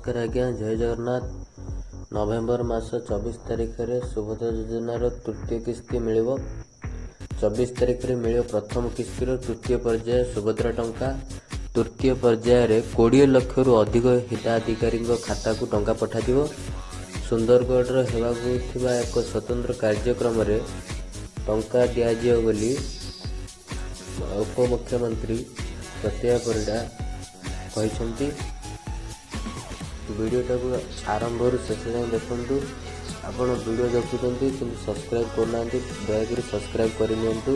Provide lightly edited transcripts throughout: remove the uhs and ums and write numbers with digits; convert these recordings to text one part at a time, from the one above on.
ନମସ୍କାର ଆଜ୍ଞା, ଜୟ ଜଗନ୍ନାଥ। ନଭେମ୍ବର ମାସ 24 ତାରିଖରେ ସୁଭଦ୍ରା ଯୋଜନାର ତୃତୀୟ କିସ୍ତି ମିଳିବ। 24 ତାରିଖରେ ମିଳିବ ପ୍ରଥମ କିସ୍ତିର ତୃତୀୟ ପର୍ଯ୍ୟାୟ ସୁଭଦ୍ରା ଟଙ୍କା। ତୃତୀୟ ପର୍ଯ୍ୟାୟରେ 20 ଲକ୍ଷରୁ ଅଧିକ ହିତାଧିକାରୀଙ୍କ ଖାତାକୁ ଟଙ୍କା ପଠାଯିବ। ସୁନ୍ଦରଗଡ଼ର ହେବାକୁ ଥିବା ଏକ ସ୍ୱତନ୍ତ୍ର କାର୍ଯ୍ୟକ୍ରମରେ ଟଙ୍କା ଦିଆଯିବ ବୋଲି ଉପମୁଖ୍ୟମନ୍ତ୍ରୀ ପ୍ରତିଭା ପରିଡ଼ା କହିଛନ୍ତି। ଭିଡ଼ିଓଟାକୁ ଆରମ୍ଭରୁ ଶେଷ ଯାଏଁ ଦେଖନ୍ତୁ। ଆପଣ ଭିଡ଼ିଓ ଦେଖୁଛନ୍ତି କିନ୍ତୁ ସବସ୍କ୍ରାଇବ୍ କରୁନାହାନ୍ତି, ଦୟାକରି ସବସ୍କ୍ରାଇବ୍ କରିନିଅନ୍ତୁ।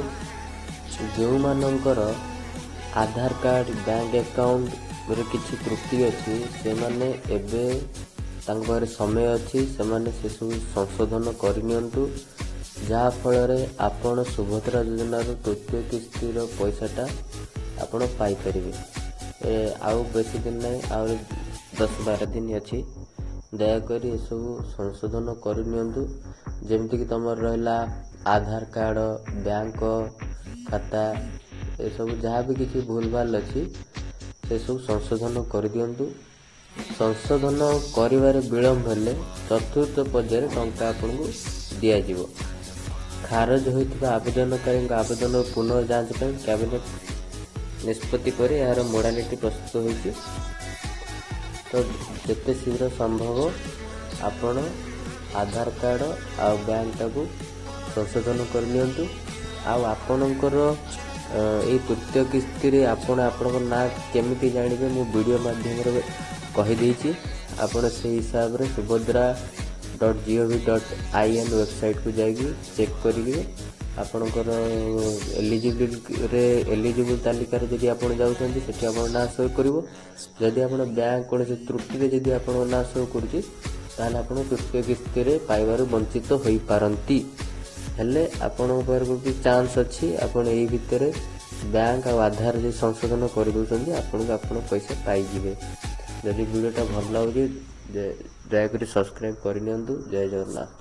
ଯେଉଁମାନଙ୍କର ଆଧାର କାର୍ଡ଼, ବ୍ୟାଙ୍କ ଆକାଉଣ୍ଟରେ କିଛି ତ୍ରୁଟି ଅଛି, ସେମାନେ ଏବେ ତାଙ୍କ ପାଖରେ ସମୟ ଅଛି, ସେମାନେ ସେସବୁ ସଂଶୋଧନ କରିନିଅନ୍ତୁ, ଯାହାଫଳରେ ଆପଣ ସୁଭଦ୍ରା ଯୋଜନାର ତୃତୀୟ କିସ୍ତିର ପଇସାଟା ଆପଣ ପାଇପାରିବେ। ଆଉ ବେଶୀ ଦିନ ନାହିଁ, ଆହୁରି 10-12 ଦିନ ଅଛି। ଦୟାକରି ଏସବୁ ସଂଶୋଧନ କରିନିଅନ୍ତୁ। ଯେମିତିକି ତୁମର ରହିଲା ଆଧାର କାର୍ଡ଼, ବ୍ୟାଙ୍କ ଖାତା, ଏସବୁ ଯାହା ବି କିଛି ଭୁଲଭାଲ ଅଛି, ସେସବୁ ସଂଶୋଧନ କରିଦିଅନ୍ତୁ। ସଂଶୋଧନ କରିବାରେ ବିଳମ୍ବ ହେଲେ ଚତୁର୍ଥ ପର୍ଯ୍ୟାୟରେ ଟଙ୍କା ଆପଣଙ୍କୁ ଦିଆଯିବ। ଖାରଜ ହୋଇଥିବା ଆବେଦନକାରୀଙ୍କ ଆବେଦନ ପୁନଃ ଯାଞ୍ଚ ପାଇଁ କ୍ୟାବିନେଟ୍ ନିଷ୍ପତ୍ତି ପରେ ଏହାର ମୋଡାଲିଟି ପ୍ରସ୍ତୁତ ହୋଇଛି। ତ ଯେତେ ଶୀଘ୍ର ସମ୍ଭବ ଆପଣ ଆଧାର କାର୍ଡ଼ ଆଉ ବ୍ୟାଙ୍କଟାକୁ ସଂଶୋଧନ କରିନିଅନ୍ତୁ। ଆଉ ଆପଣଙ୍କର ଏଇ ତୃତୀୟ କିସ୍ତିରେ ଆପଣ ଆପଣଙ୍କ ନାଁ କେମିତି ଜାଣିବେ, ମୁଁ ଭିଡ଼ିଓ ମାଧ୍ୟମରେ କହିଦେଇଛି। ଆପଣ ସେଇ ହିସାବରେ subhadra.gov.in ୱେବସାଇଟ୍କୁ ଯାଇକି ଚେକ୍ କରିବେ। ଆପଣଙ୍କର ଏଲିଜିବିଲିଟିରେ, ଏଲିଜିବୁଲ୍ ତାଲିକାରେ ଯଦି ଆପଣ ଯାଉଛନ୍ତି, ସେଠି ଆପଣଙ୍କ ନାଁ ଶୋ କରିବ। ଯଦି ଆପଣ ବ୍ୟାଙ୍କ କୌଣସି ତ୍ରୁଟିରେ ଯଦି ଆପଣଙ୍କ ନାଁ ଶୋ କରୁଛି, ତାହେଲେ ଆପଣ ତୃତୀୟ କିସ୍ତିରେ ପାଇବାରୁ ବଞ୍ଚିତ ହୋଇପାରନ୍ତି। ହେଲେ ଆପଣଙ୍କ ପାଖରେ ବି ଚାନ୍ସ ଅଛି, ଆପଣ ଏଇ ଭିତରେ ବ୍ୟାଙ୍କ ଆଉ ଆଧାର ଯଦି ସଂଶୋଧନ କରିଦେଉଛନ୍ତି, ଆପଣଙ୍କୁ ଆପଣ ପଇସା ପାଇଯିବେ। ଯଦି ଭିଡ଼ିଓଟା ଭଲ ଲାଗୁଛି, ଦୟାକରି ସବସ୍କ୍ରାଇବ୍ କରିନିଅନ୍ତୁ। ଜୟ ଜଗନ୍ନାଥ।